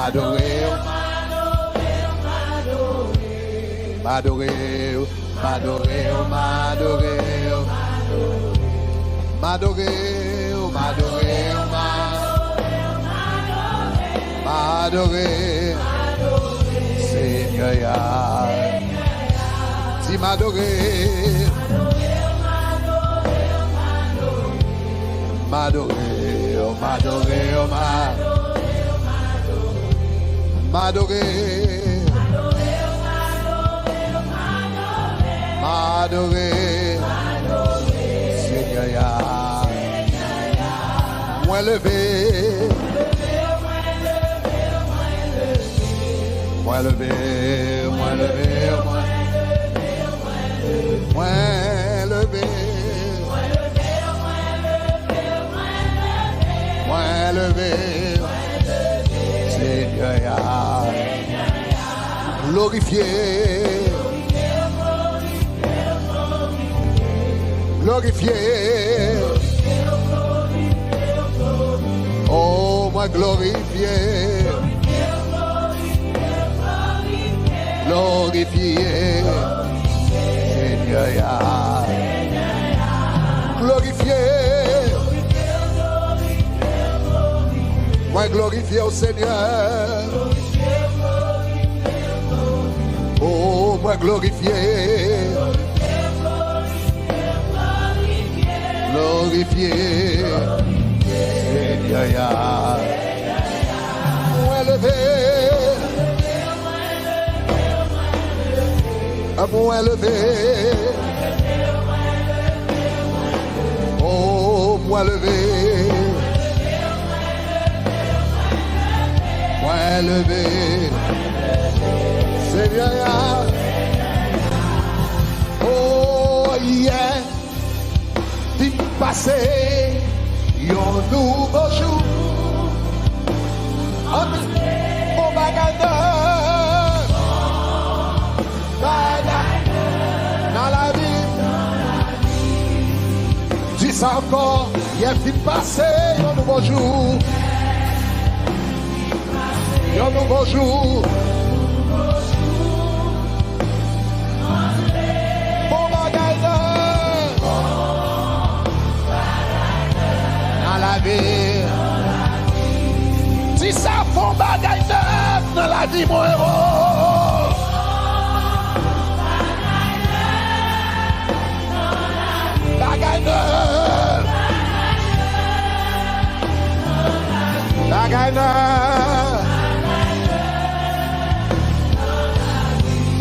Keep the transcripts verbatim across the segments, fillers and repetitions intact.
Adore w. M adore w, m adore w, m adore w. M adore w, m adore w, m adore w. M adore Senyè a. Di m adore. M adore w, m adore w, m adore w. M adore. M adore Senyè a. Mwen leve. Mwen leve, mwen leve, mwen. Mwen leve. Mwen leve. Senyè a. Glorifye. Glorifye. O, mwen glorifye. Glorifye Senyè a. Glorifye. Mwen glorifye w, Senyè. O, mwen glorifye. Glorifye Senyè a. Mwen leve. Mwen leve. O, mwen leve. Mwen leve. Senyè a. O, yeah. Vin pase yon nouvo jou. Antre, bon bagay nèf. Bagay nèf nan lavi. Di sa ankò, yè vin pase yon nouvo jou. Yon nouvo jou. Bon bagay nèf nan lavi. Di sa, fon bagay nèf nan lavi mwen, o. Bagay nèf. Bagay nèf.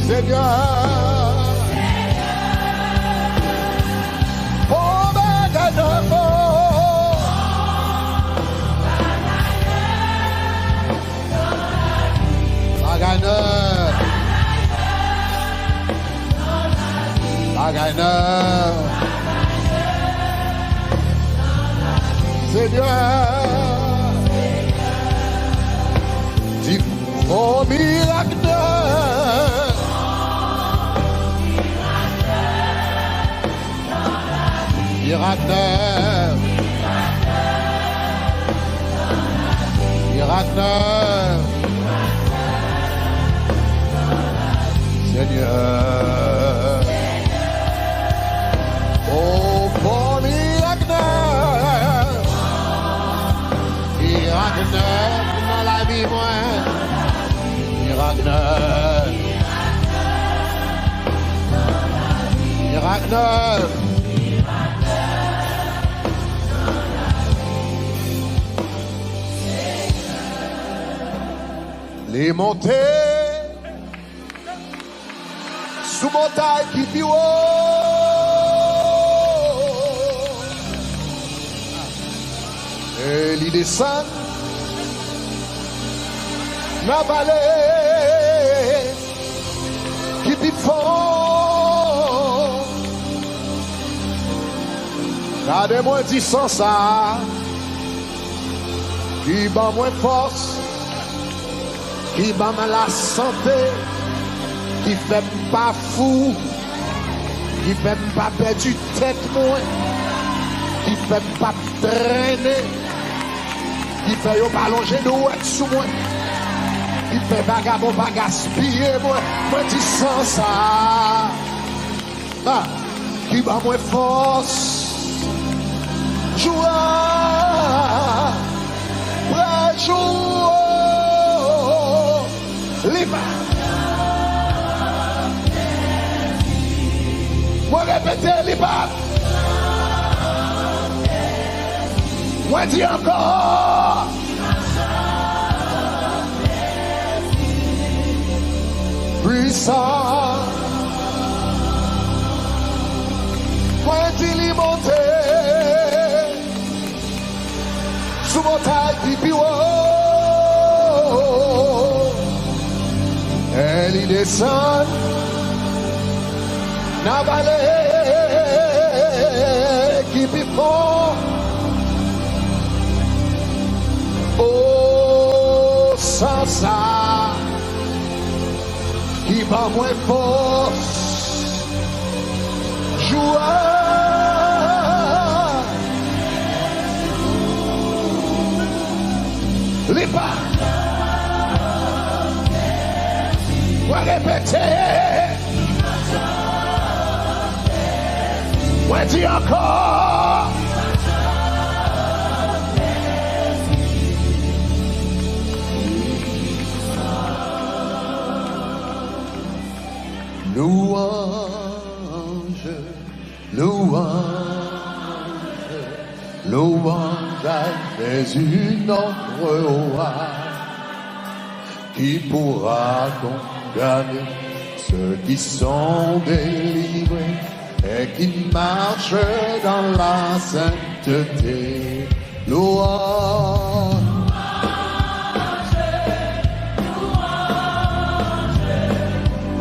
Senyè. O, bagay nèf, o. Bagay nèf. Bagay nèf. Senyè. Di, o, mirak nèf. Mirak nèf. Mirak nèf. Senyè. O, fè mirak nèf. Mirak nèf nan lavi mwen. Mirak nèf. Mirak nèf. Li monte sou montay ki pi wo. E li desann nan vale ki pi fon. Gade mwen di san sa ki ban mwen fòs, ki ban mwen lasante, ki fè m pa fou, ki fè m pa pèdi tèt mwen, ki fè m pa trennen, ki fè yo pa lonje dwèt sou mwen. Ki fè vagabon pa gaspiye mwen. Mwen di san sa a, ki ban mwen fòs. Jou a, prè jou, li pa. Mwen repete, li pa. Mwen di ankò. Pwisan. Mwen di li monte sou montay ki pi wo. E li desann nan vale ki pi fon. O, san sa ki ban mwen fòs. Jou a, li pa. Mwen repete. Mwen di ankò. Louange, louange, louange à Jésus notre roi, qui pourra condamner ceux qui sont délivrés et qui marchent dans la sainteté. Louange.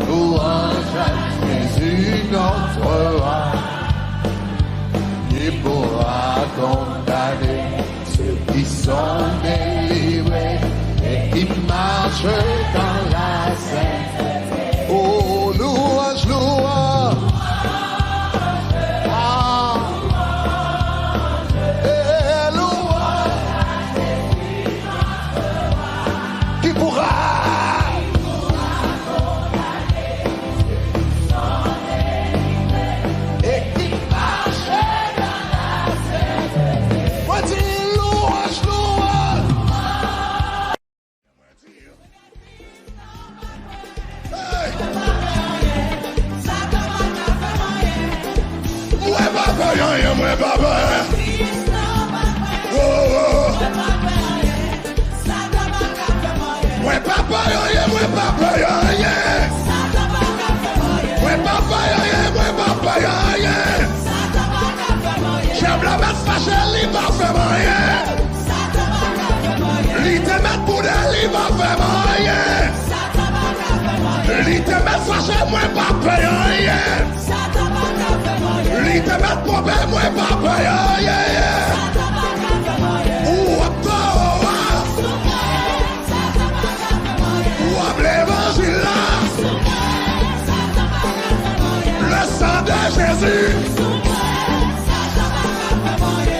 Louange à Jésus notre roi, qui pourra condamner ceux qui sont délivrés et qui marchent dans la sainteté. Oh, louange, louange. Ah. Eh, louange. Qui pourra. Et qui marche dans la sainteté. Mwen di louange, louange. Hey! Mwen pa pè anyen, mwen pa pè. Oh, oh, oh. Mwen pa pè anyen, mwen pa pè anyen. Mwen pa pè anyen, mwen pa pè anyen. Dyab la mèt fache, li pa fè m anyen. Li te mèt boude, li pa fè m anyen. Li te mèt fache, mwen pa pè anyen. Li te mèt ponpe, mwen pa pè anyen. Ou ap to a. W ap levanjil la. Le sang de Jésus.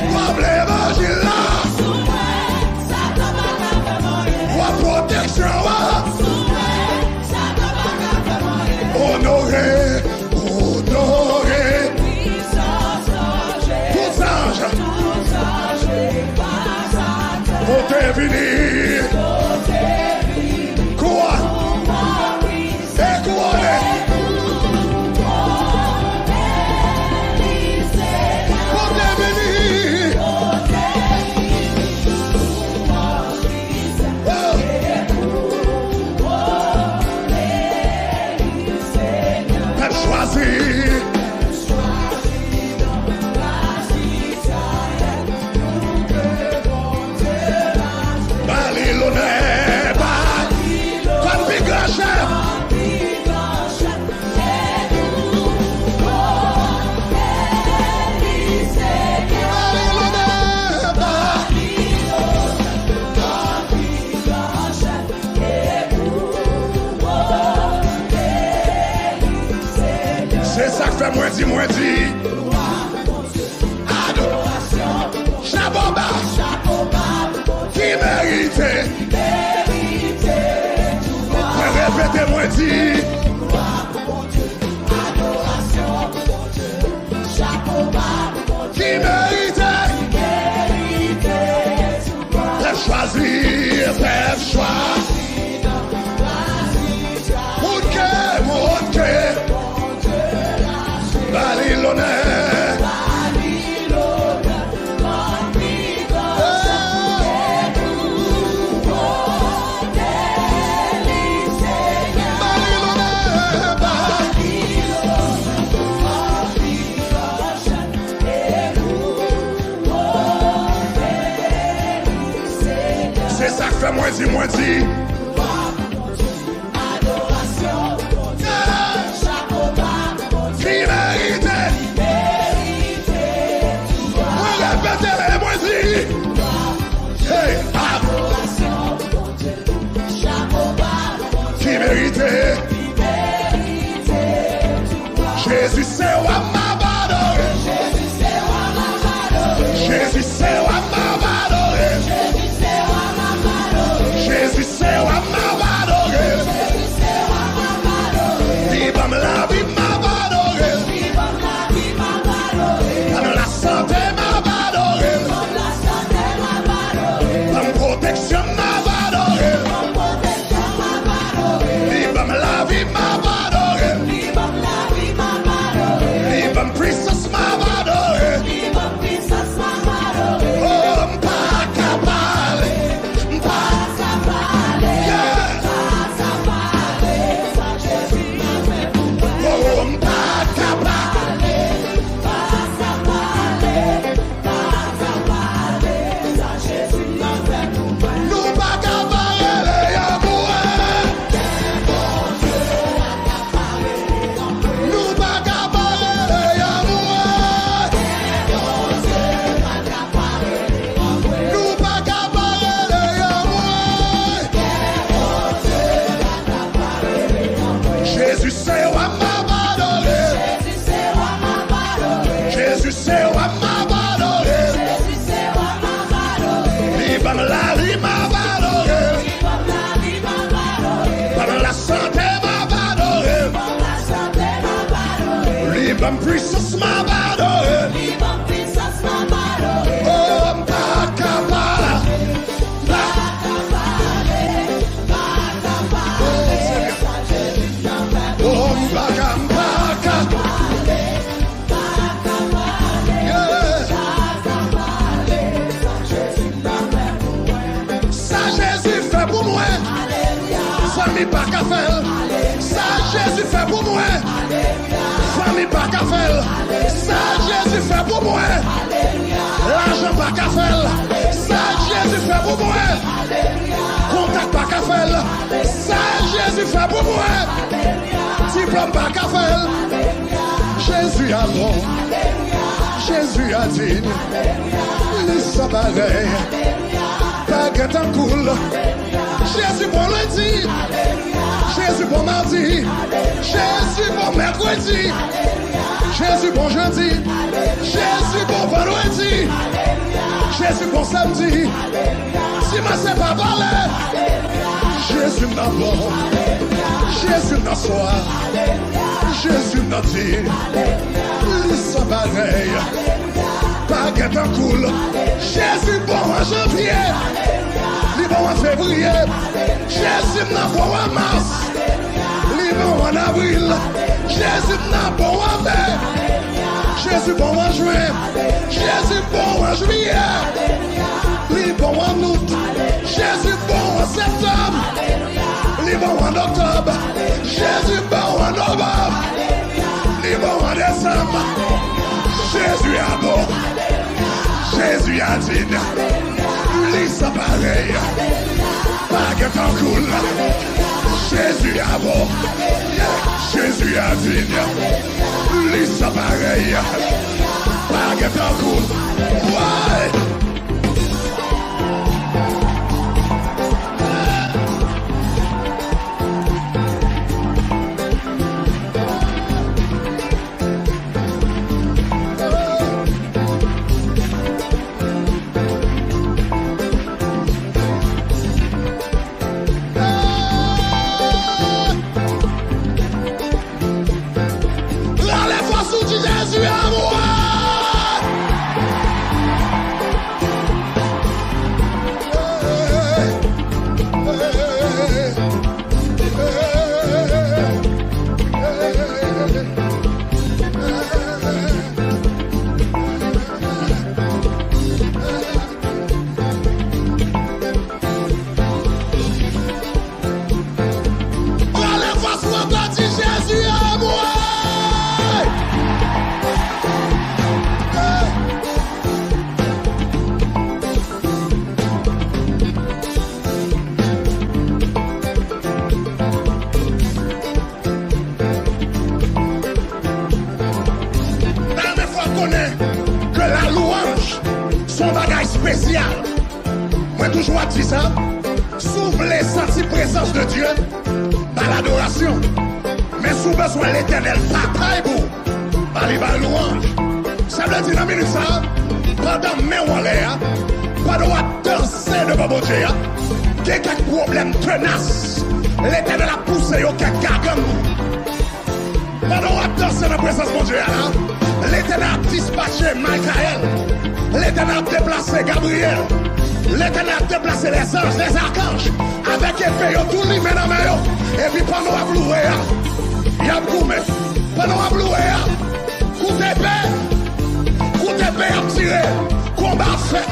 W ap levanjil la. W ap pwoteksyon an. Onore, onore. Tout zanj. Kote vini. Kwa. E kouwone. Kote vini. Oh. Pèp chwazi. Ba li lonè, ba li kòm pi gran chèf. Ba li lonè, ba. Se sa k fè mwen di, mwen di. Adorasyon, chapo ba, chapo ba, ki merite, ki merite, Di ki merite pèp chwazi, pèp chwazi. Moun ke, moun ke, ba li lonè. Se sa k fè mwen di, mwen di. Ki merite. Mwen repete l e mwen di. Hey, ah. Ki merite. Jezi se wa m ap adore. Jezi se wa m ap adore. Jezi se wa m ap adore. Li ban m lavi, m ap adore. Ban m lasante, m ap adore. Ban m pwoteksyon, m ap adore. Li ban m lavi, m ap adore. Li ban m pwisans, m ap adore. Oh, m pa ka pale. M pa ka pale. Yeah. Oh, m pa ka pale. Nou pa ka pa rele anmwe. Nou pa ka pa rele anmwe. Nou pa ka pa rele anmwe. Jezi se wa m ap adore. Jezi se wa m ap adore. Li ban m lavi, m ap adore. Ban m lasante, m ap adore. Li ban m pwisans, m ap adore. Oh, m pa ka pa. Oh, m pa ka, m pa ka. Yeah. Sa Jezi fè pou mwen, fanmi pa ka fè l. Sa Jezi fè pou mwen, fanmi pa ka fè l. Sa Jezi fè pou mwen, lajan pa ka fè l. Sa Jezi fè pou mwen, kontak pa ka fè l. Sa Jezi fè pou mwen, diplòm pa ka fè l. Jezi a bon. Jezi a diy. Li san parèy. Pa gen tankou l. Jezi bon lendi. Jezi bon madi. Jezi bon mèkredi. Jezi bon jedi. Jezi bon vandredi. Jezi bon samdi. Dimanch se pa vòlè. Jezi m nan bon. Jezi m nan swa. Jezi m nan di. Li san parèy. Pa gen tankou l. Jezi bon an janvye. Li bon an fevriye. Jezi m nan bon an mas. Li bon an avril. Jezi m nan bon an me. Jezi bon an jen. Jezi bon an jiyè. Li bon an out. Jezi bon an septanm. Li bon an oktòb. Jezi bon an novanm. Li bon an desanm. Jezi a bon. Jezi a diy. Li san parèy. Pa gen tankou l. Jezi a bon. Jezi a diy. Li san parèy. Pa gen tankou l. Woy! E santi prezans de Dye, ba l adorasyon. Men si w bezwen Letènèl batay pou ou, ba li bay lwanj. Sa vle di nan minit sa a, pandan men w anlè a, pandan w ap danse devan Bondye a, gen kèk pwoblèm tenas Letènèl ap pouse yo, kèk gagann pou ou. Pandan w ap danse nan prezans Bondye a la, Letènèl ap dispache Mikayèl. Letènèl ap deplase Gabriyèl. Letènèl ap deplase lèzanj, lèzakanj, avèk epe yo tou limen nan men yo. Epi pandan w ap louwe a, y ap goumen. Pandan w ap louwe a, kout epe, kout epe y ap tire. Konba ap fèt,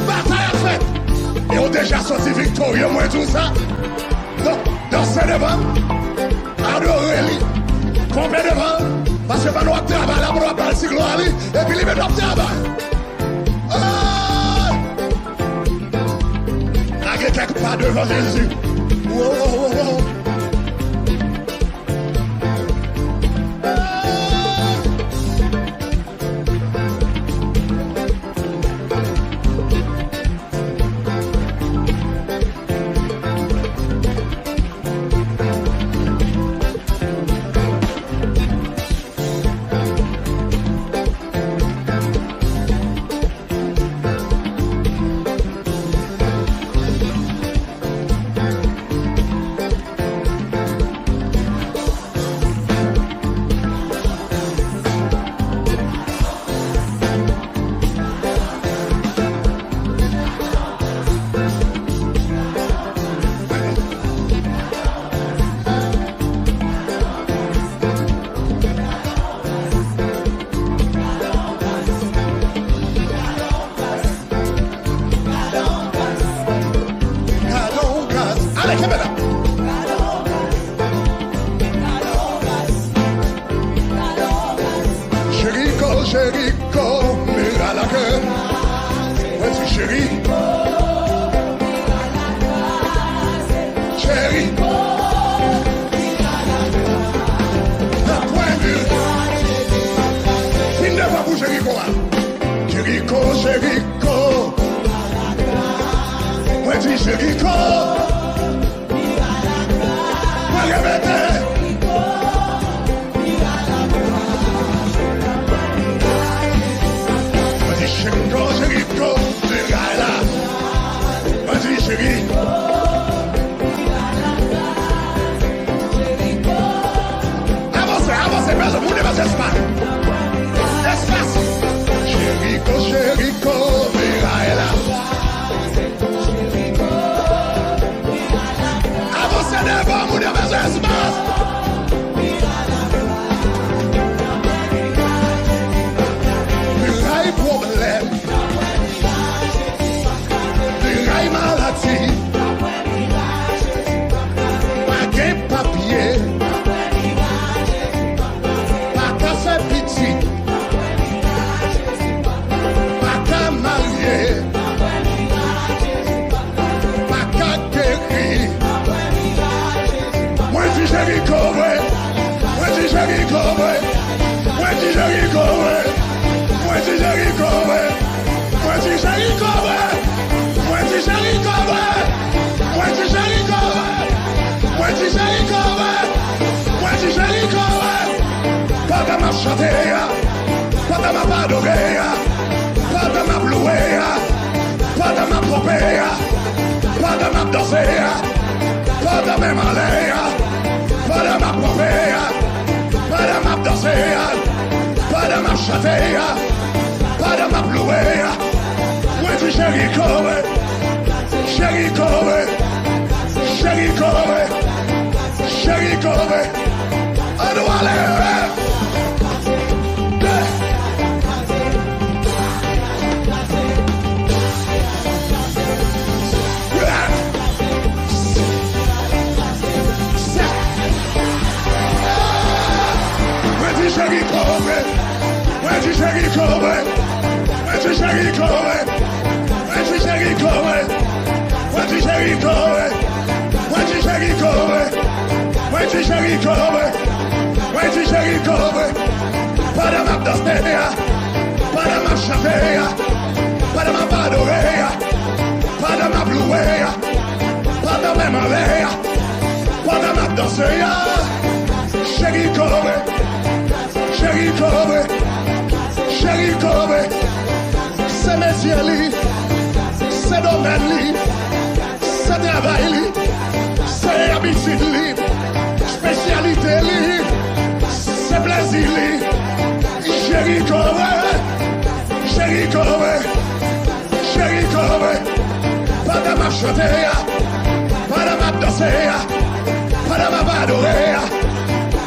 batay ap fèt. E w deja soti viktorye, mwen di w sa. Donk, danse devan l, adore li, ponpe devan l, paske pandan w ap travay la, pandan w ap ba l ti glwa li, epi li menm l ap travay. Hey! Lage kèk pa devan Jezi. Wo, wo, wo, wo. Hey! Gadon gras. Ale, kenbe la. Jeriko, Jeriko, miray lakè. Mwen di Jeriko. Jeriko. Nan pwen miray. Vin devan pou Jeriko a. Jeriko, Jeriko. Mwen di Jeriko. Mwen repete. Mwen di Jeriko, Jeriko, miray la. Mwen di Jeriko. Avanse, avanse, bezwen moun, bezwen espas. Espas. Jeriko, Jeriko, miray la. Avanse devan, moun yo bezwen espas. Miray pwoblèm. Miray maladi. Pa gen papye. Pa ka fè pitit. Pa ka marye. Pa ka geri. Mwen di Jeriko vre. Mwen di Jeriko vre. Mwen di Jeriko vre. Mwen di Jeriko vre. Mwen di Jeriko vre. Mwen di Jeriko vre. Mwen di Jeriko vre. Mwen di Jeriko vre. Mwen di Jeriko vre. Pandan m ap chante a, pandan m ap adore a, pandan m ap louwe a, pandan m ap ponpe a, pandan m ap danse a, pandan men m anlè a, pandan m ap ponpe a, pandan m ap danse a, pandan m ap chante a, pandan m ap louwe a, mwen di Jeriko vre, Jeriko vre, Jeriko vre, Jeriko vre. Ann ale! Mwen di Jeriko vre! Mwen di Jeriko vre! Mwen di Jeriko vre! Mwen di Jeriko vre! Mwen di Jeriko vre! Mwen di Jeriko vre! Mwen di Jeriko vre! Mwen di Jeriko vre! Pandan m ap danse a, pandan m ap chante a, pandan m ap adore a, pandan m ap louwe a, pandan men m anlè Danse a, cheri kove, cheri kove, cheri kove. Se metye li, se domèn li, se travay li, se abitid li, espesyalite li, se plezi li. Cheri kove, cheri kove, cheri kove. Pandan m ap chante a, pandan m ap danse a, pandan m ap adore a,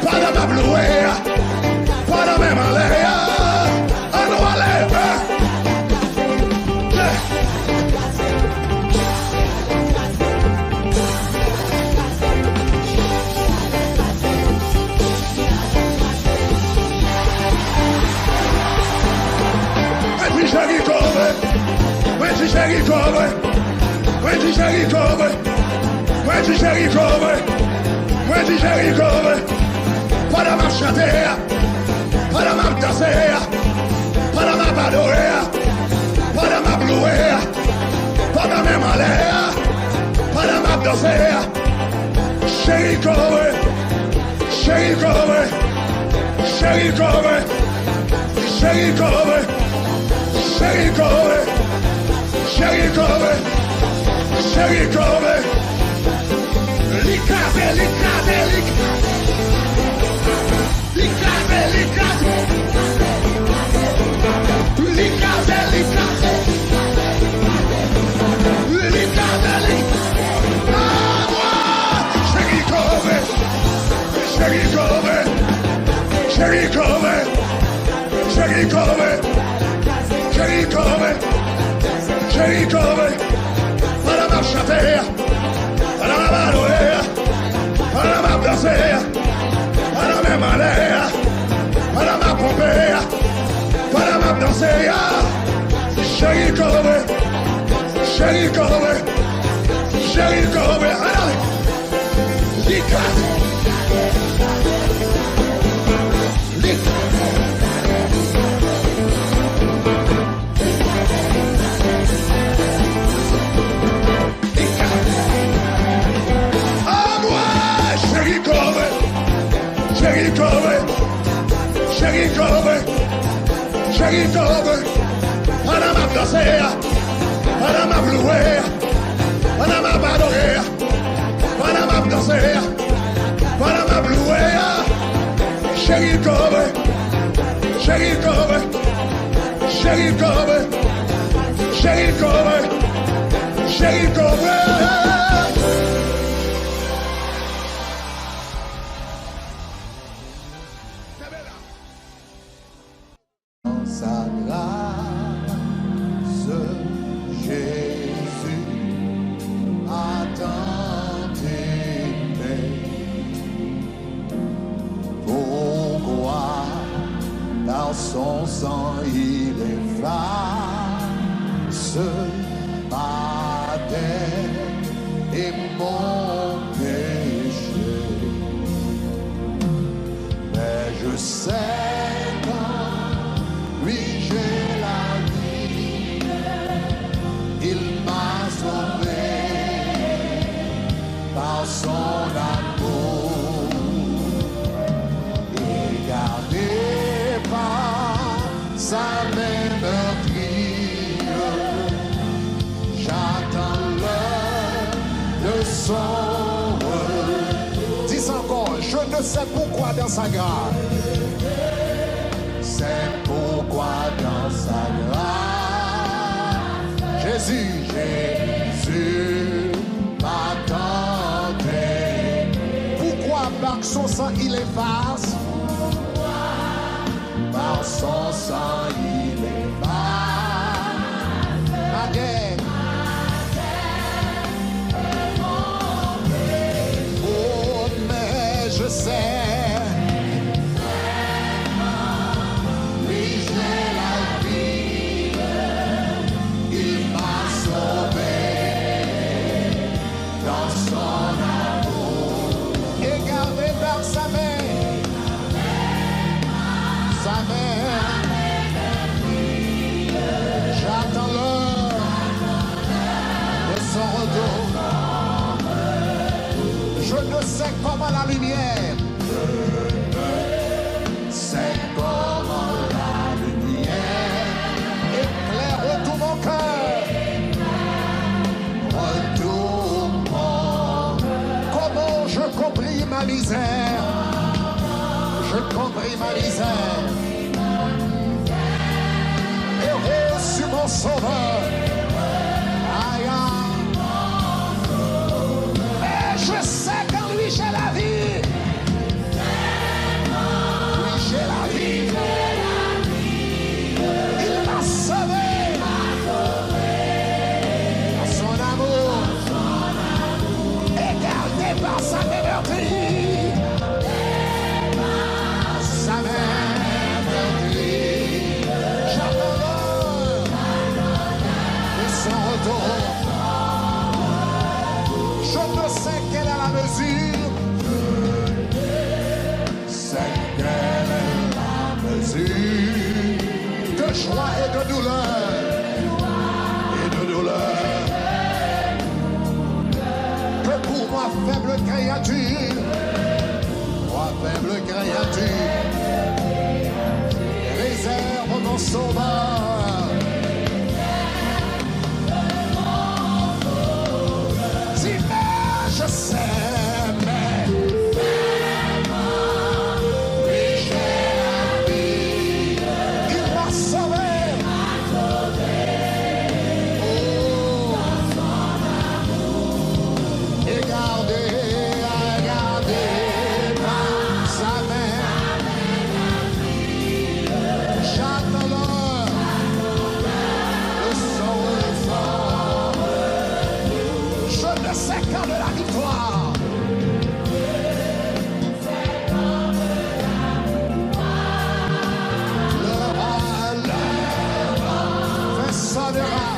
pandan m ap louwe a, pandan men m anlè a, ann wale, eh. Yeah. Mwen di cheri kove, mwen di cheri kove, mwen di cheri kove, mwen di cheri kove, mwen di cheri kove. Pandan m ap chante a, pandan m ap danse a, pandan m ap adore a, pandan m ap louwe a, pandan men m anlè a, pandan m ap danse a. Cheri kove, cheri kove, cheri kove, cheri kove, cheri kove, cheri kove, cheri kove. Li kraze, li kraze, li kraze. Li kraze, li kraze. Li kraze, li kraze. Li kraze, li kraze. Ah, mwen! Cheri kove. Cheri kove. Cheri kove. Cheri kove. Cheri kove. Cheri kove. Pandan m ap chante a, pandan m ap adore a, pandan m ap danse a, pandan men m anlè a, pandan m ap ponpe a, pandan m ap danse a. Cheri kove, cheri kove, cheri kove. Ann ale. Li kraze. Li kraze. Anmwey, cheri kove, cheri kove, cheri kove, cheri kove. Pandan m ap danse a, pandan m ap louwe a, pandan m ap adore a, pandan m ap danse a, pandan m ap louwe a. Cheri kove, cheri kove, cheri kove, cheri kove, cheri kove. Sa grâce, Jésus m'a tant aimé. Pourquoi par son sang il efface ma dette et mon péché. Mais je sais qu'en lui j'ai la vie. Il m'a sauvé par son amour et gardé par sa main meurtrie. J'attends l'heure de son retour. Dis encore, je ne sais pourquoi dans sa grâce. C'est pourquoi dans sa grâce, Jésus, Jésus m'a tant aimé. Pourquoi par son sang il efface? Par son sang il efface ma dette. Oh, mais je sais, oui, j'ai la vie, il m'a sauvé dans son amour. Et gardé par sa main, sa main, j'attends l'heure de son retour. Je ne sais Comme la lumière. C'est comme la lumière. Éclaire tout mon cœur. Retourne. Comment je compris ma misère. Je compris ma misère. Et reçu mon sauveur. Aïe, aïe. Mais je sais qu'en lui j'ai la vie. Oui, j'ai la vie. Il m'a sauvé. Son amour est gardé par sa main meurtrie. Sa main meurtrie. J'attends l'heure de son retour. Je ne sais quelle est la mesure. C'est quelle est la mesure de joie et de douleur, et de douleur que pour moi faible créature, moi faible créature, réserve mon sauveur. Dis, mais je sais, mais oui, j'ai la vie. Il m'a sauvé. Oh. Et gardé, gardé par sa main. J'attends l'heure de son retour. Je ne sais quand de la victoire. L'heure, l'heure, fè sa de la.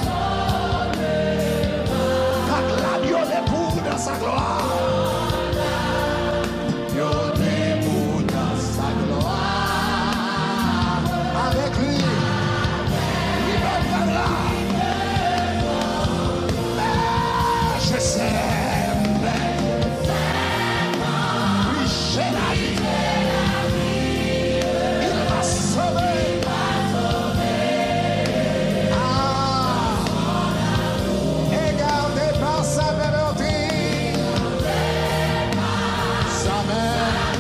Ak la yo debout dans sa gloire. Yo debout dans sa gloire. Avec lui, il me prendra. Mais je sais, mais oui, j'ai la vie. Il m'a sauvé. Ah. Et gardé par sa main meurtrie. Sa main.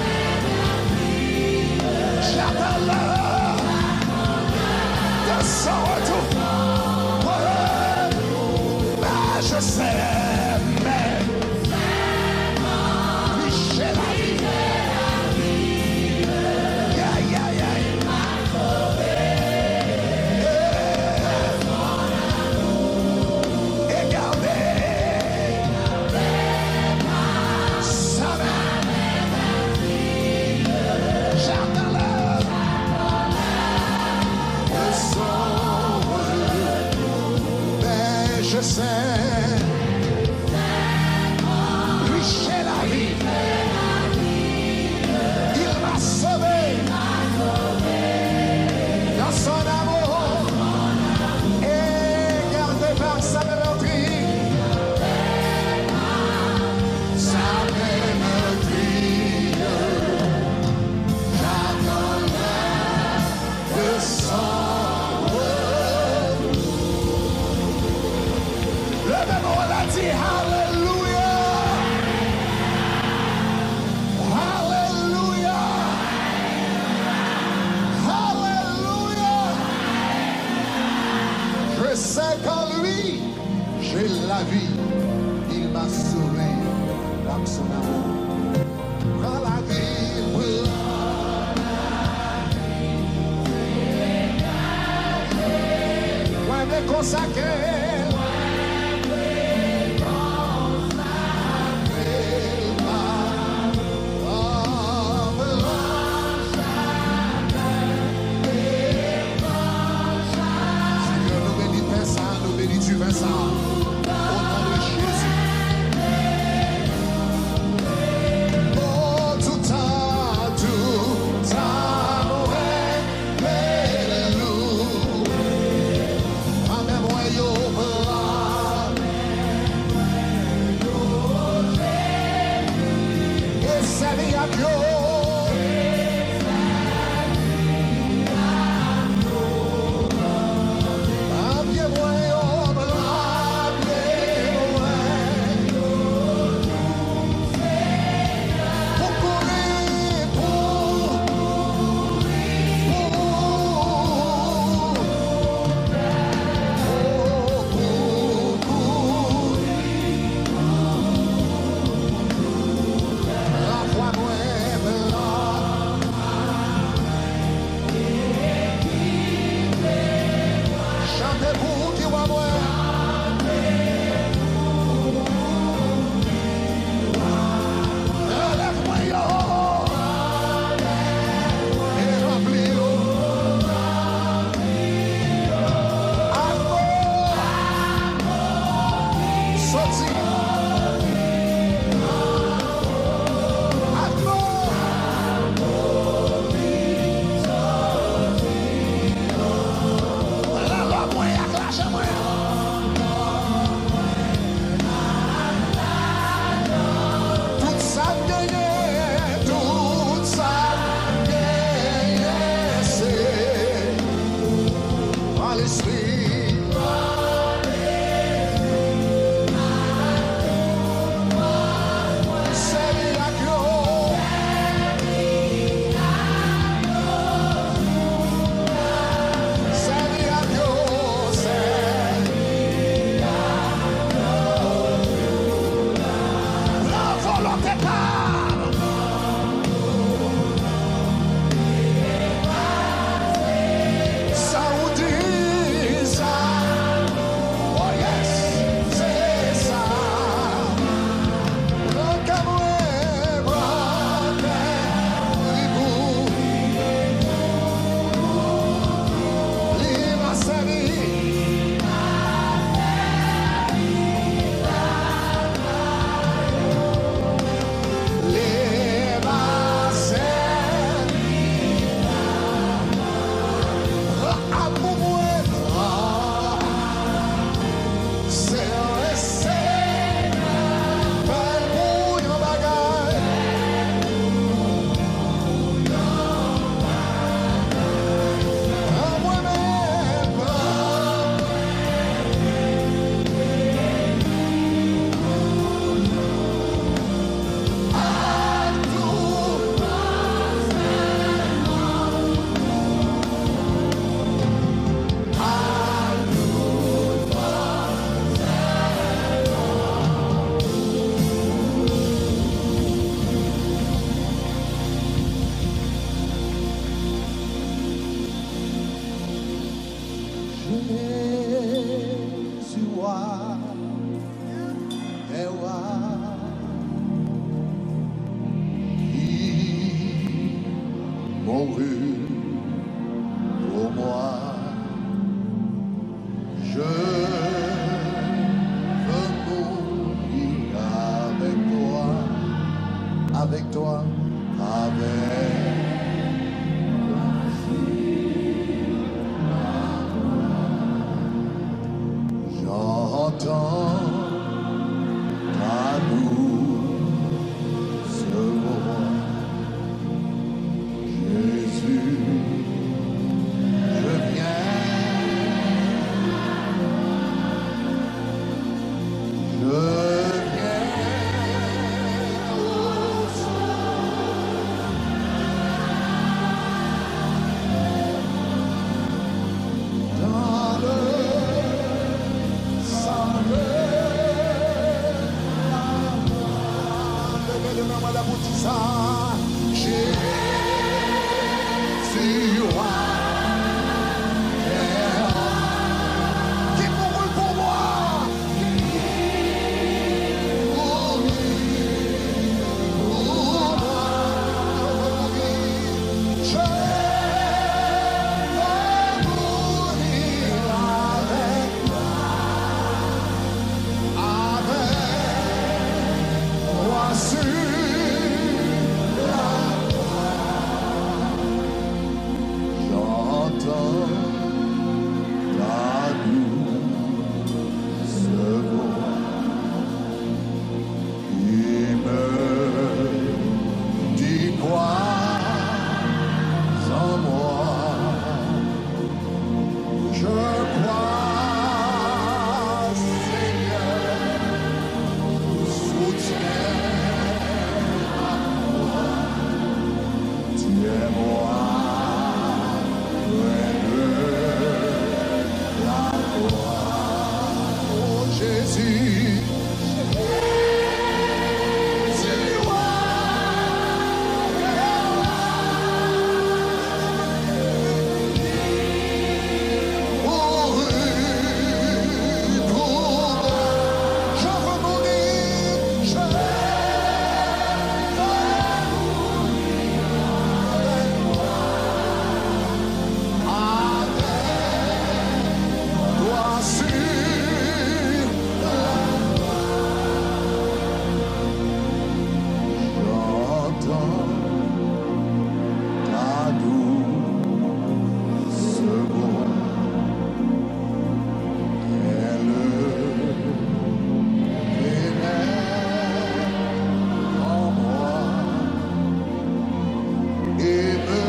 J'attends l'heure de son retour. Mais je sais, mais oui, j'ai la vie. Yeah, yeah, yeah. Et gardé sa main. J'attends l'heure de son retour. Mais je sais, lui, j'ai la vie. Il m'a sauvé dans son amour et gardé par sa main meurtrie. Sa main meurtrie. J'attends l'heure de son retour. Leve men w la, di, alelouya! Alelouya! Alelouya! Je sais qu'en lui, j'ai la vie. Il m'a sauvé par son amour. Pran lavi, pran lavi, mwen vle konsakre l. Seigneur, nou beni pen sa, nou beni diven sa. O non de Jezi. Oh, toutan, toutan, mwen vle louwe. Anmè mwen yo, Sèvi ak yo. Lapye mwen yo, lapye mwen yo. Pou kouri, pou, pou, pou kouri. Ravwa mwen blan. Chante pou ki wa mwen. Relèv mwen yo. E ranpli yo. Ak mo. Soti. Ak mo. Lalwa mwen ak lajan mwen. Tout sa m genyen, tout sa m genyen, se pa lespri. Sèvi ak yo. Sèvi ak yo, sèvi ak yo. La volonté pa m. Sa ou di, sa. Oh yes, se sa. Pran kè mwen, pran kè li pou li va sèvi. Li va sèvi. Pran amou mwen, pran. Sèvi Senyè, fè l pou yon bagay. Pran mwen menm, pran mwen. Ak tout fòs. Jezi wa dè wa, ki mouri pou mwen. Je veux mourir avec toi, avec toi, avec toi sur la croix. J'entends ta douce voix. Jésus, je viens, je viens au Seigneur. Dans le sang de la croix. Leve de men mwen la pou di sa. Jezi wa dè wa, ki mouri pou mwen. Près de la croix. Oh Jésus, Jésus, roi, mourut pour moi. Je veux mourir, je veux mourir avec toi, avec toi sur la croix. J'entends ta douce voix. Elle pénètre en moi et me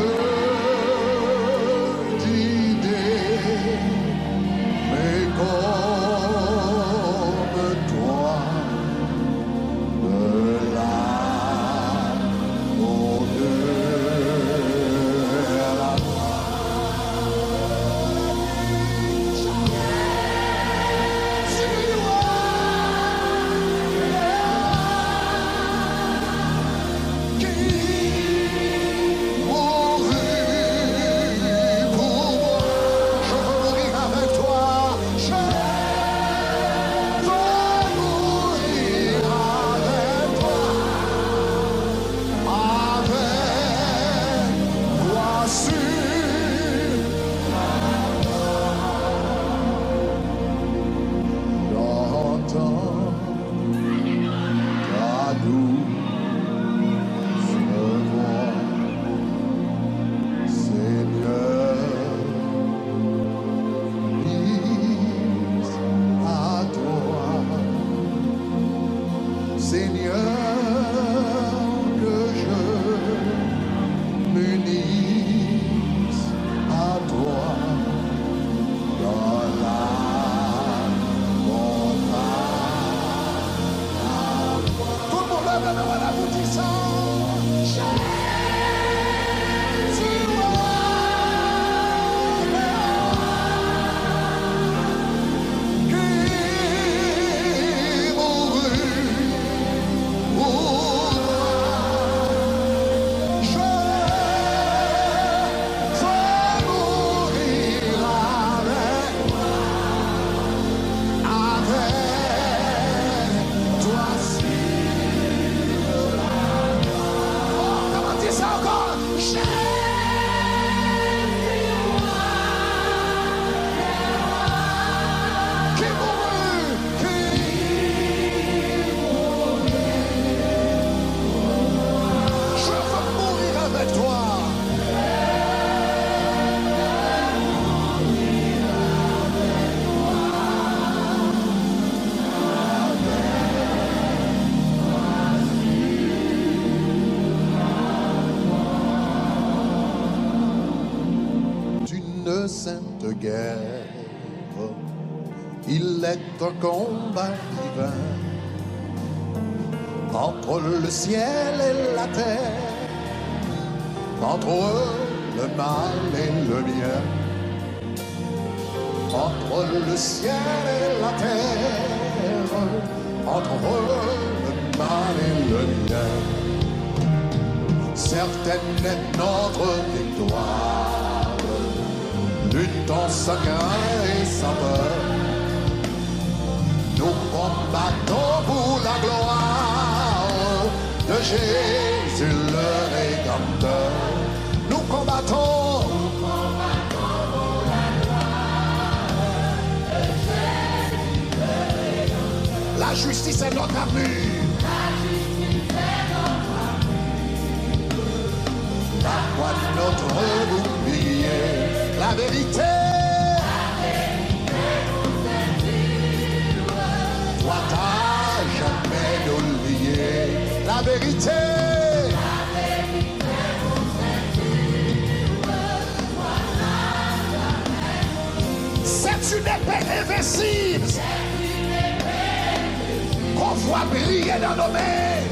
dit d'aimer comme toi. De l'amour de la Mourut pour moi. Je veux mourir avec toi. Je veux mourir avec toi. Avec toi sur la croix. J'entends ta douce voix. Seigneur, m'unisse à toi. Seigneur, que je m'unisse à toi dans la montagne. Tout le monde lève la main, voilà, vous dites ça. Jésus, qui mourut pour moi. Je veux mourir avec toi, avec toi sur la croix. Oh, kòman di sa ankò? Jésus, roi des rois, qui mourut, qui mourut pour moi. Je veux mourir avec toi. D'une sainte guerre, il est un combat divin entre le ciel et la terre, entre le mal et le bien, entre le ciel et la terre, entre le mal et le bien. Certaine est notre victoire. Luttons sans crainte et sans peur. Nous combattons pour la gloire de Jésus le Rédempteur. Nous combattons. La justice est notre armure. La foi de notre bouclier, la vérité doit à jamais nous lier. La vérité. C'est une épée invincible qu'on voit briller dans nos mains.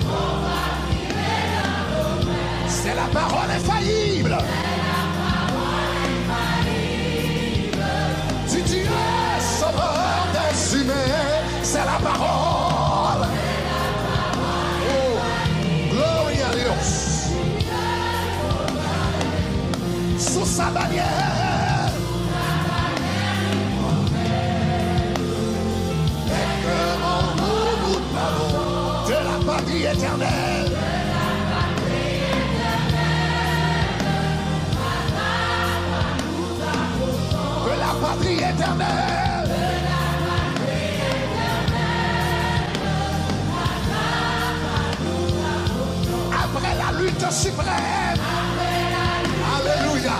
C'est La parole infaillible du Dieu sauveur des humains, c'est la parole. Oh, gloria a Dios. Sous sa bannière. De la patrie éternelle. De la patrie éternelle. Après la lutte suprême. Alléluia.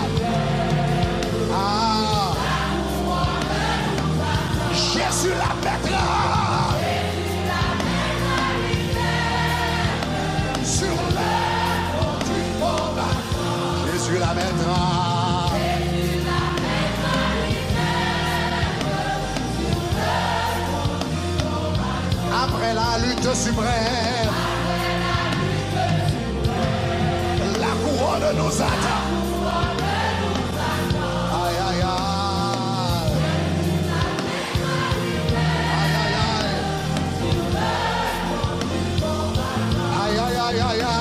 Ah. Jésus la mettra sur les du combat. Jésus la mettra. Après la lutte suprême, la couronne nous attend. Aïe, aïe, aïe. Aïe, aïe, aïe. Aïe, aïe, aïe, aïe, aïe.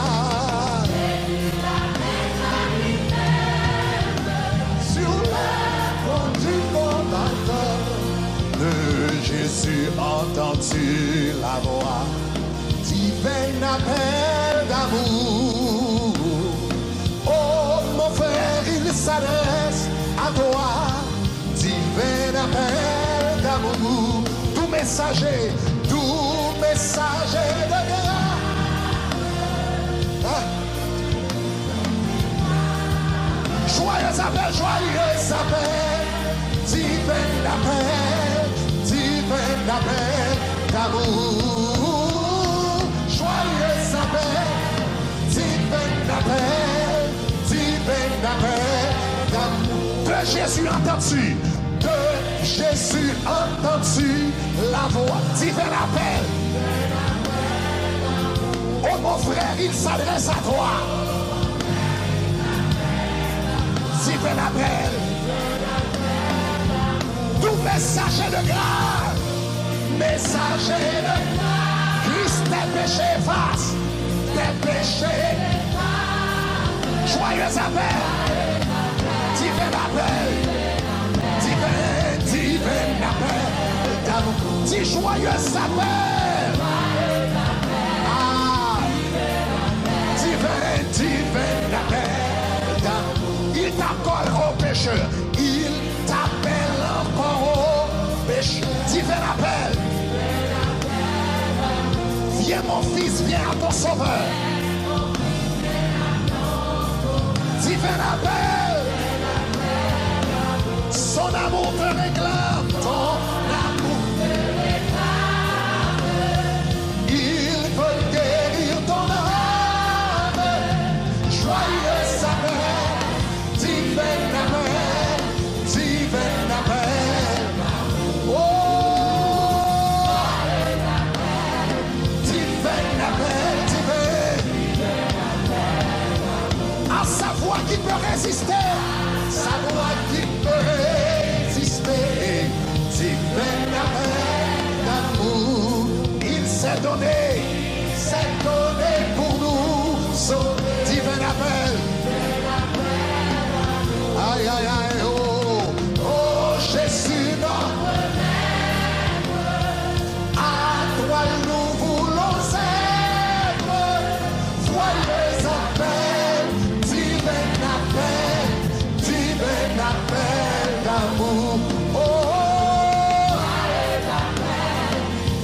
Sur les fronts du combattant, de Jésus entends-tu la voix, divin appel d'amour. Oh, mon frère, il s'adresse à toi. Divin appel d'amour, doux messager, doux messager de grâce. Ah. Joyeux appel, joyeux appel, divin appel, divin appel d'amour. Joyeux appel, divin appel, divin appel d'amour. De Jésus entends-tu, de Jésus entends-tu la voix, divin appel. Oh mon frère, il s'adresse à toi. Divin appel. Doux messager de grâce. Messager de grâce. Christ tes péchés efface. Tes péchés. Joyeux appel. Divin appel. Divin, divin appel d'amour. Dis joyeux appel. Ah. Divin, divin appel d'amour. Il t'accorde au pécheur. Il t'appelle encore au péché. Divin appel. Viens, mon fils, viens à ton sauveur. Divin appel. Son amour te réclame. Ton amour te réclame. Il veut guérir ton âme. Joyeux appel. Divin appel, divin appel. Oh! Divin appel, divin. À sa voix qui peut résister, sa voix qui peut résister. Divin appel d'amour, il s'est donné. S'est donné pour nous sauver. Divin appel. Aïe, aïe, aïe, oh, oh, Jésus, notre maître. À toi nous voulons être. Joyeux appel, divin appel, divin appel d'amour. Oh,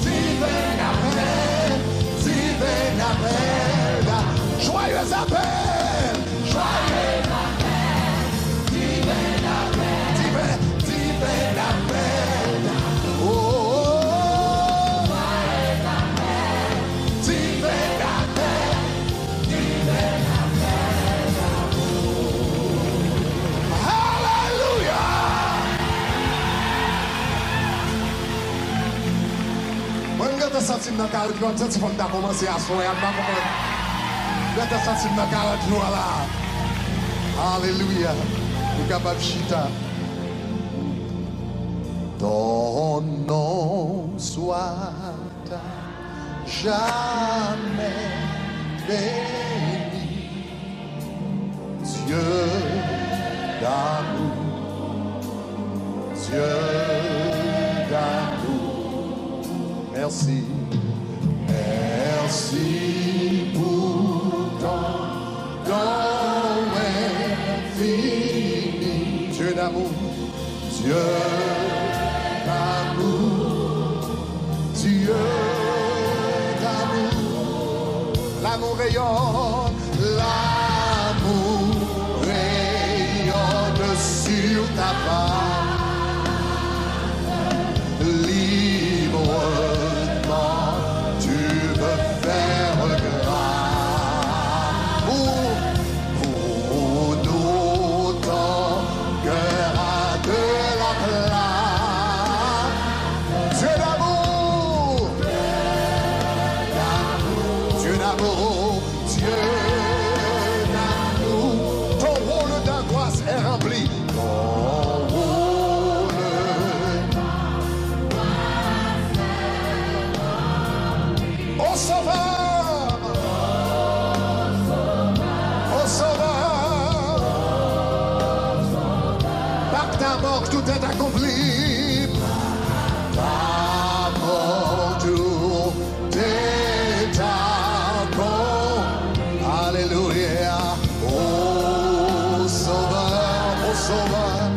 divin appel, divin appel. Joyeux appel, joyeux appel, divin appel, divin, divin appel. Oh, divin appel, divin appel. Alelouya! Mwen, m gentan santi m nan karaoke, m santi fò m ta kòmanse aswè a, m pa konprann. Gade sa, si m nan karant jou a la. Alelouya. Ou kapab chita. Ton nom soit à jamais béni. Dieu d'amour, Dieu d'amour. Merci. Merci pour ton don infini. Dieu d'amour. Dieu d'amour, Dieu d'amour. L'amour rayonne, l'amour rayonne sur ta face. Librement, tu veux faire grâce pour, pour nous, ton cœur a de la place. Dieu d'amour, Dieu d'amour, Dieu d'amour, ton rôle d'angoisse est rempli. Ton rôle. Au Sauveur, au Sauveur, par ta mort tout est accompli. Par ta mort tout est accompli. Alléluia. Au Sauveur, au Sauveur,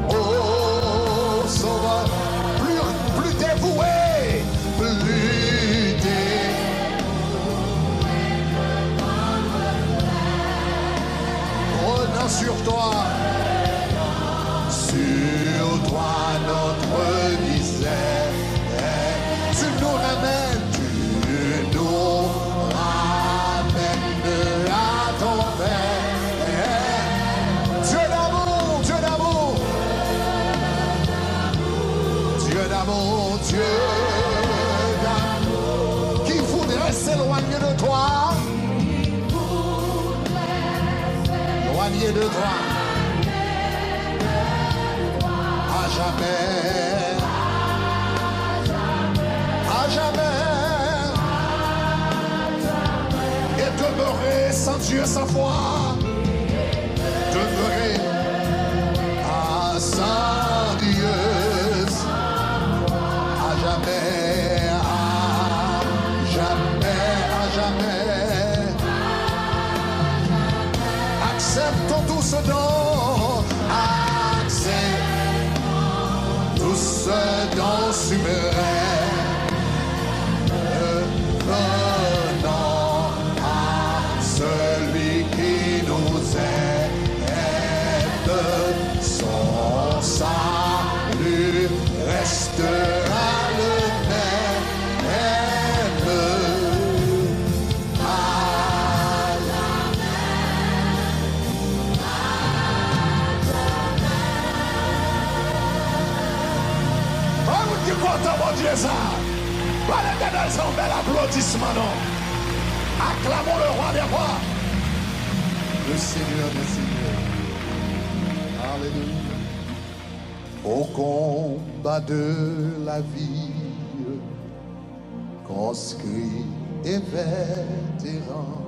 au Sauveur. Plus, plus dévoué, plus dévoué. Prenant sur toi, sur toi notre misère. Tu nous ramènes, tu nous ramènes à ton Père. Dieu d'amour, Dieu d'amour, Dieu d'amour, Dieu d'amour, qui voudrait s'éloigner de toi? Éloigné de toi. À jamais. À jamais. Et demeurer sans Dieu, sans foi. Demeurer à sans Dieu. À jamais, à jamais, à jamais. Acceptons tout ce don, acceptons tout ce don suprême. Venons à celui qui nous aime, son salut restera le même. Ba moun ki kontan Bondye sa, ba Letènèl sa yon bèl aplodisman non. Acclamons le roi des rois. Le Seigneur des seigneurs. Alléluia. Au combat de la vie, conscrits et vétérans.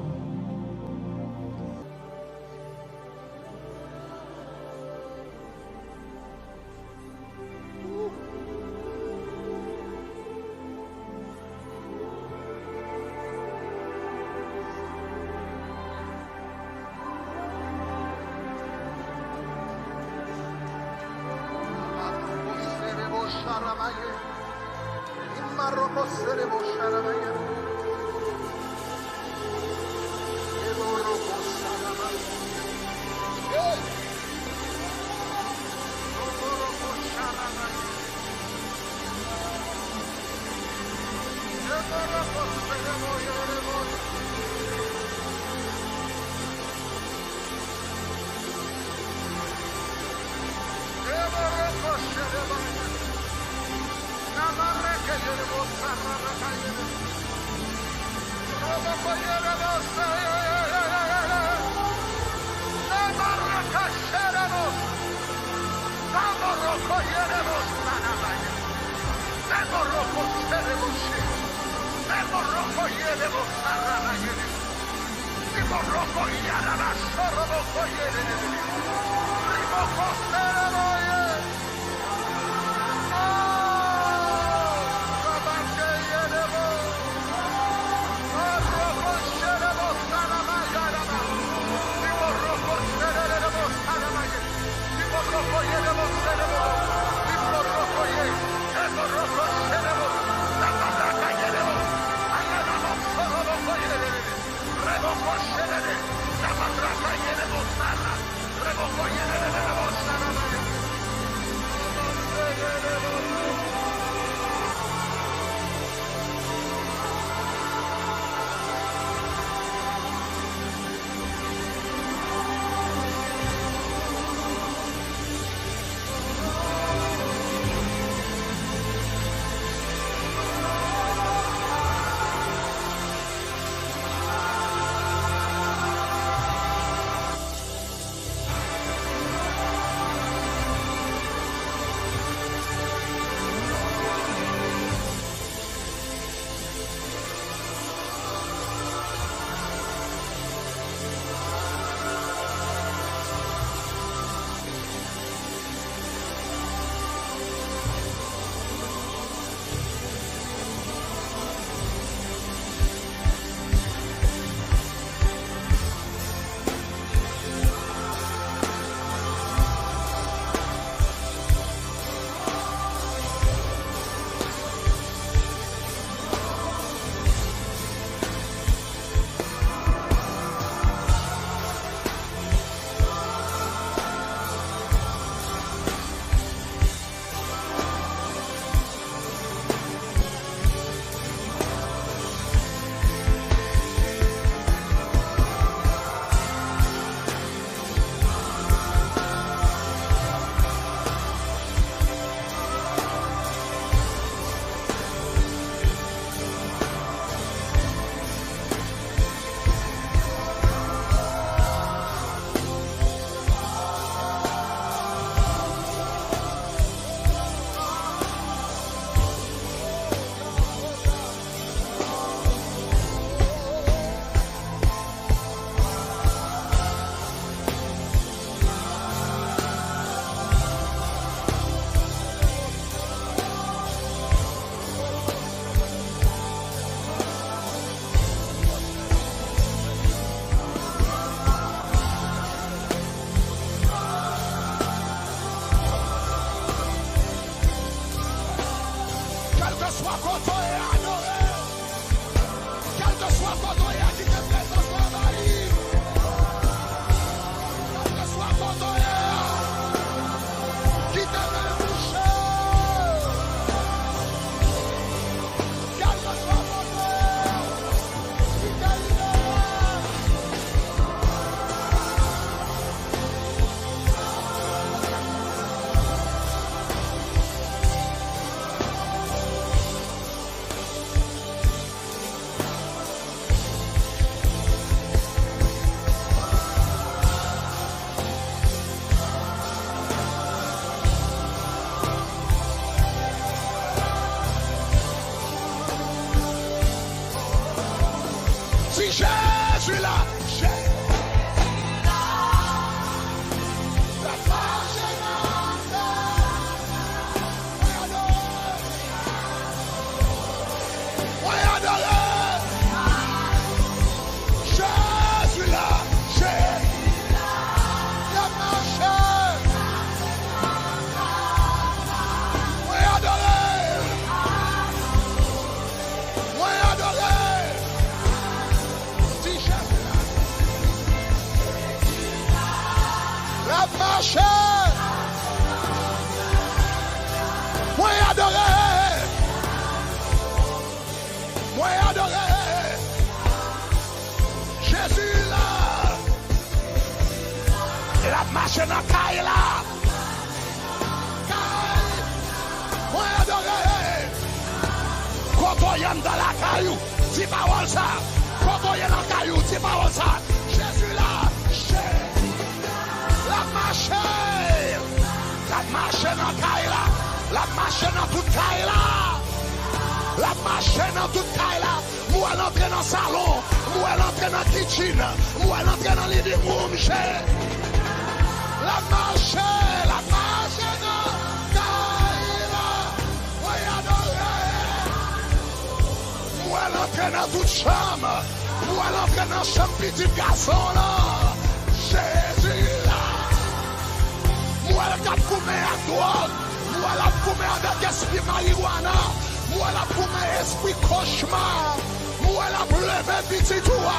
Kèlkeswa kote w ye, adore. Kèlkeswa kote w ye, kite prezans ou anvayi. Kèlkeswa kote w ye, kite men l touche. Kèlkeswa kote w ye, kite l libere. Si Jezi la, Jezi la, l ap mache nan tè. Mwen adore. Mwen adore. Jezi la, Jezi la, l ap mache. Mwen adore. Mwen adore. Di Jezi la. L ap mache. Mwen adore. Mwen adore. Jezi la. L ap mache nan kay la. Kay. Mwen adore. Kote w ye anndan lakay ou, di pawòl sa. Kote w ye nan kay ou, di pawòl sa. Jezi la. Jezi la. L ap mache. L ap mache nan kay la. L ap mache nan tout kay la. L ap mache nan tout kay la. M wè l antre nan salon. M M wè l antre nan kitchen. M wè l antre nan living room, chè. L ap mache, l ap mache nan kay la. Mwen adore. M wè l antre nan tout chanm. M wè l antre nan chanm pitit gason w lan. Jezi la. M wè l k ap goumen ak dwòg. M wè l ap goumen avèk espri mariwana. M wè l ap goumen espri kochma. M wè l ap leve pitit ou a.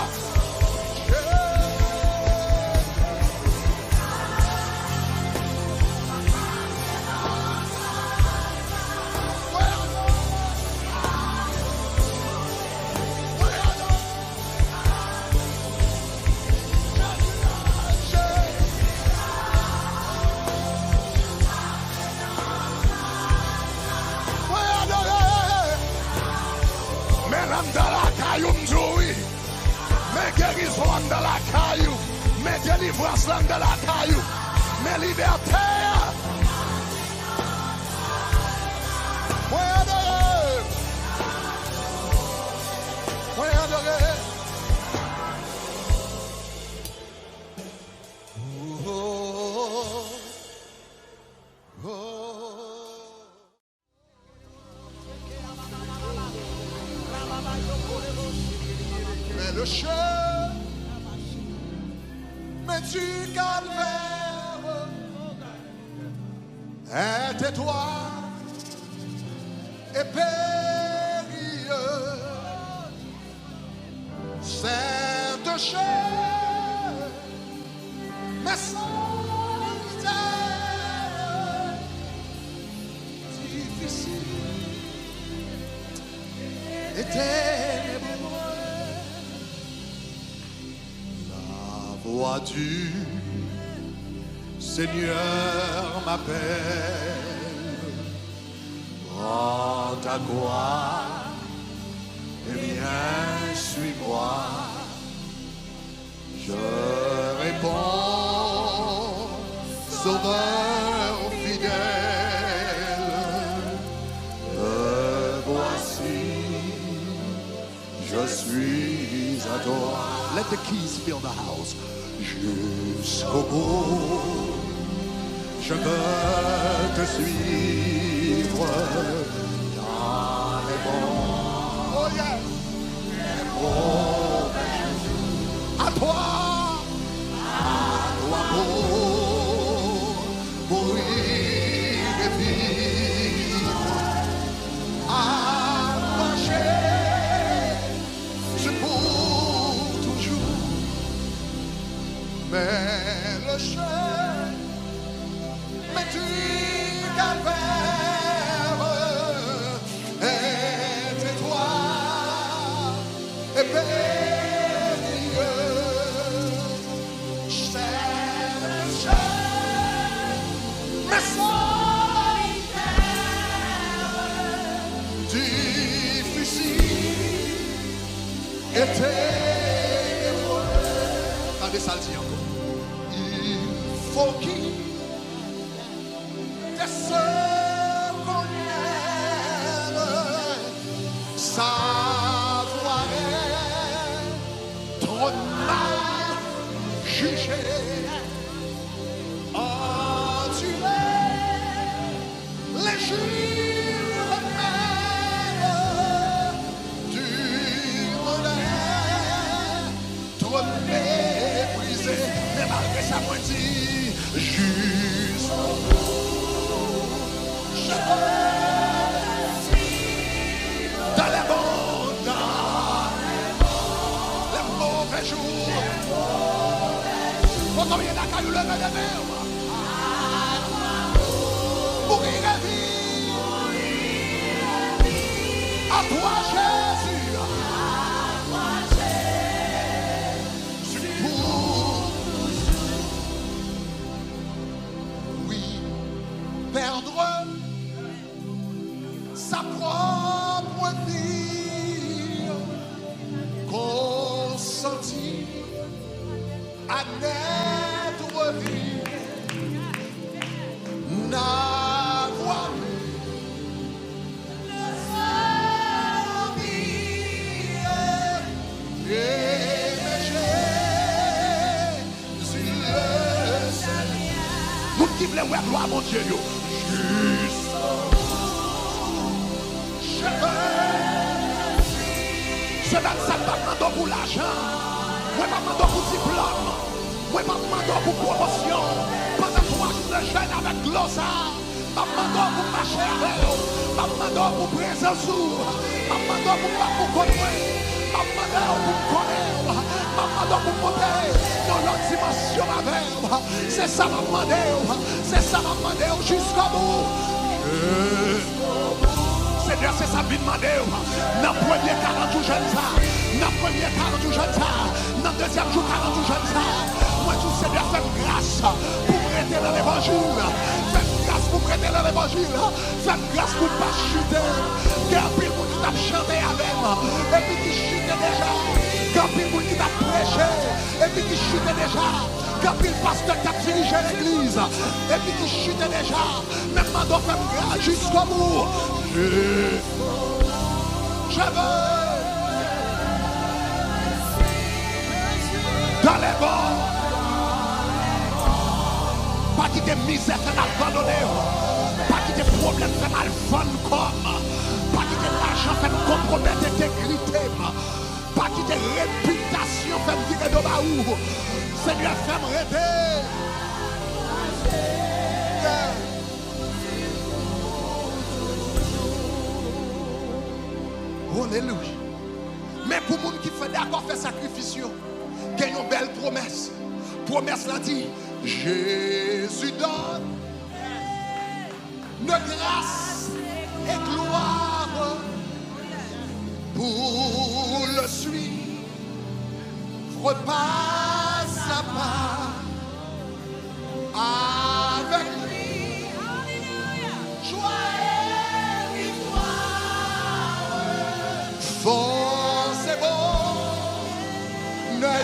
Men l anndan lakay ou, m di w wi. Men gerizon anndan lakay ou. Men delivrans la anndan lakay ou. Men libète a. Mwen adore. Mwen adore. Mais le chemin du calvaire est étroit et périlleux. Cette chair m'est solitaire, difficile et ténébreuse. La voix du Seigneur m'appelle. Prends ta croix et viens, suis-moi. Je réponds, Sauveur fidèle, me voici. Je suis à toi. Let the keys fill the house. Jusqu'au bout, je veux te suivre dans les bons, oh yes, les mauvais jours. À toi, à toi pour mourir et vivre. À toi, Jésus. C'est pour toujours. Mais le chemin du calvaire est étroit et périlleux. C'est le chemin solitaire, difficile et ténébreux. Tande sa l di ankò. Il faut qu'il te se connaisse, savoir être trop mal jugé, endurer les jurements du monde. Twò meprize, men malgre sa mwen di, jis dans les bons temps, les mauvais jours. Kote w ye lakay ou, leve, leve w. Mourir et vivre. À toi, Jésus. Oui, perdre sa propre vie, consentir à n'être vu, n'avoir plus le souvenir de ki vle wè glwa Bondye yo. Jis. Cheve. Semèn sa, m p ap mande w pou lajan. Mwen p ap mande w pou diplòm. Mwen p ap mande w pou pwomosyon. Pandan twa jou de jèn avèk dlo sa, m ap mande w pou m mache avè w. M ap mande w pou prezans ou. M ap mande w pou m pa pou kont mwen. M ap mande w pou m konnen w. M ap mande w pou m monte nan lòt dimansyon avè w. Se sa m ap mande w. Se sa m ap mande w jiskobou. Senyè, se sa m vin mande w. Nan premye karant jou jèn sa, nan premye karant jou jèn sa, nan dezyèm jou karant jou jèn sa, mwen di w, Senyè, fè m gras pou m rete nan levanjil. Fè m gras pou m rete nan levanjil. Fè m gras pou m pa chite. Gen anpil moun ki t ap chante avè m, epi ki chite deja. Gen anpil moun ki t ap preche, epi ki chite deja. Gen anpil pastè k t ap dirije legliz, epi ki chite deja. Men m mande w fè m gras jiskobou. Je veux. Dans les bons. Pa kite mizè fè m abandone w. Pa kite pwoblèm fè m al vann kò m. Pa kite lajan fè m konpwomèt entegrite m. Pa kite repitasyon fè m vire do ba ou. Senyè, fè m rete. Alelouya. Men pou moun ki fè dakò fè sakrifis yo, gen yon bèl pwomès. Pwomès la di, Jésus donne de grâce et gloire pour le suivre pas à pas avec lui. Joie et victoire, forcément, ne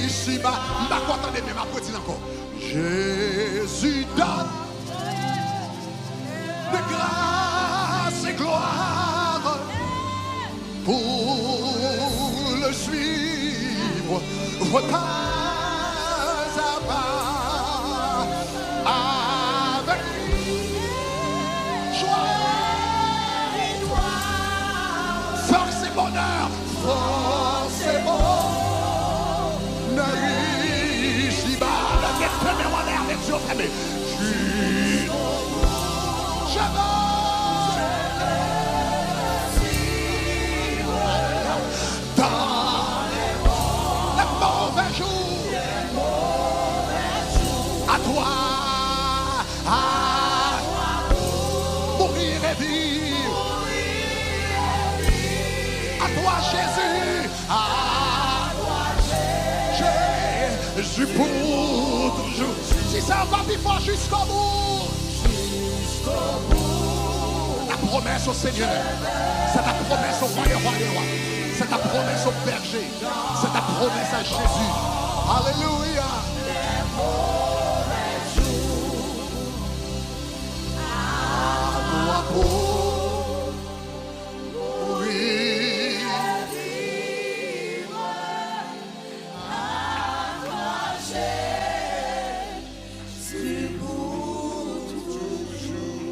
ici-bas. M pa kwè tande, men m ap redi l ankò. Jésus donne de grâce et gloire pour le suivre pas à pas avec lui. Joie et victoire, force et bonheur, forcément, nan ici-bas. Leve men w anlè avèk zye fèmen. Je veux. Dans les mauvais jours, à toi, à toi, mourir et vivre. À toi, Jésus. À toi, Jésus, pour toujours. Si sa va pi fò, jiskobou. Jiskobou. La promesse au Seigneur. C'est ta promesse au roi des rois des rois. C'est ta promesse au berger. C'est ta promesse à Jésus. Alléluia. À toi pour mourir et vivre. À toi, Jésus, pour toujours.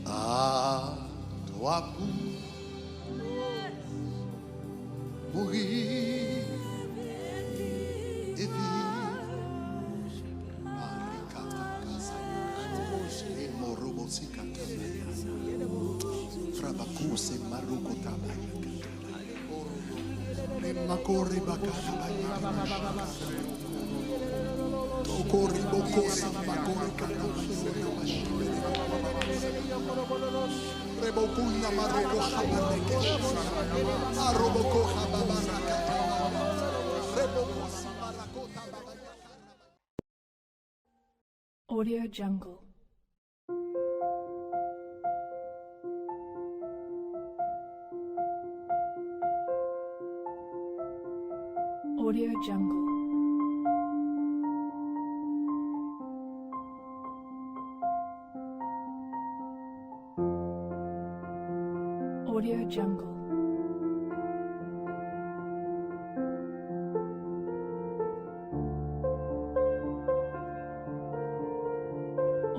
À toi pour mourir et vivre. Frabakuse maruko tabaya. Makori bakara. Tokori bokosa makori kata. Rebokuna maroko habarekesh. Aroboko hababarakata. Reboko sibarakota babaya. Audio Jungle. Audio Jungle. Audio Jungle.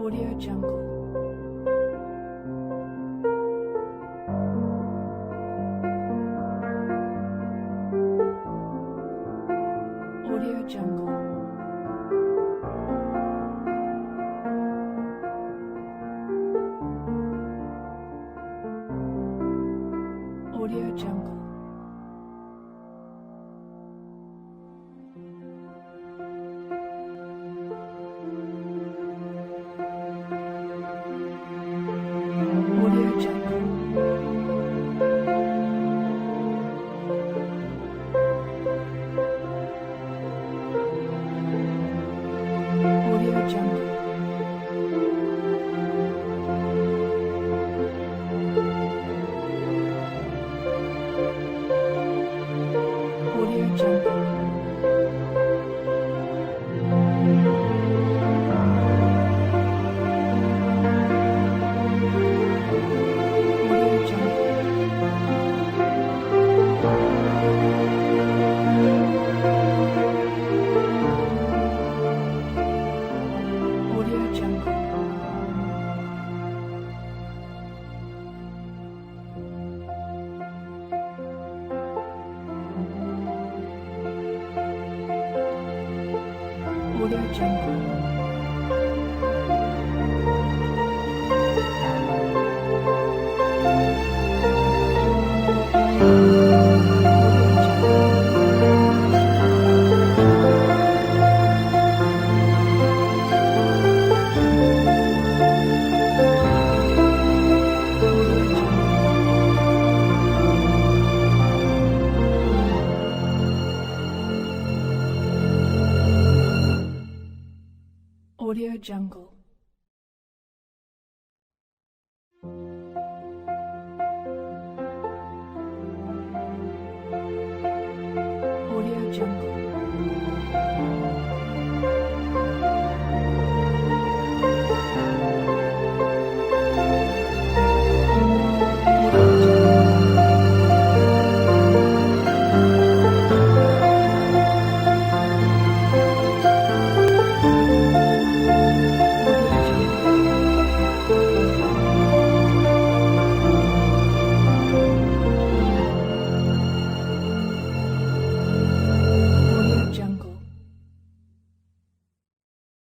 Audio Jungle. Audio Jungle. Audio Jungle. Audio Jungle. Audio Jungle. Audio Jungle. Audio Jungle. Audio Jungle. Audio Jungle. Audio Jungle.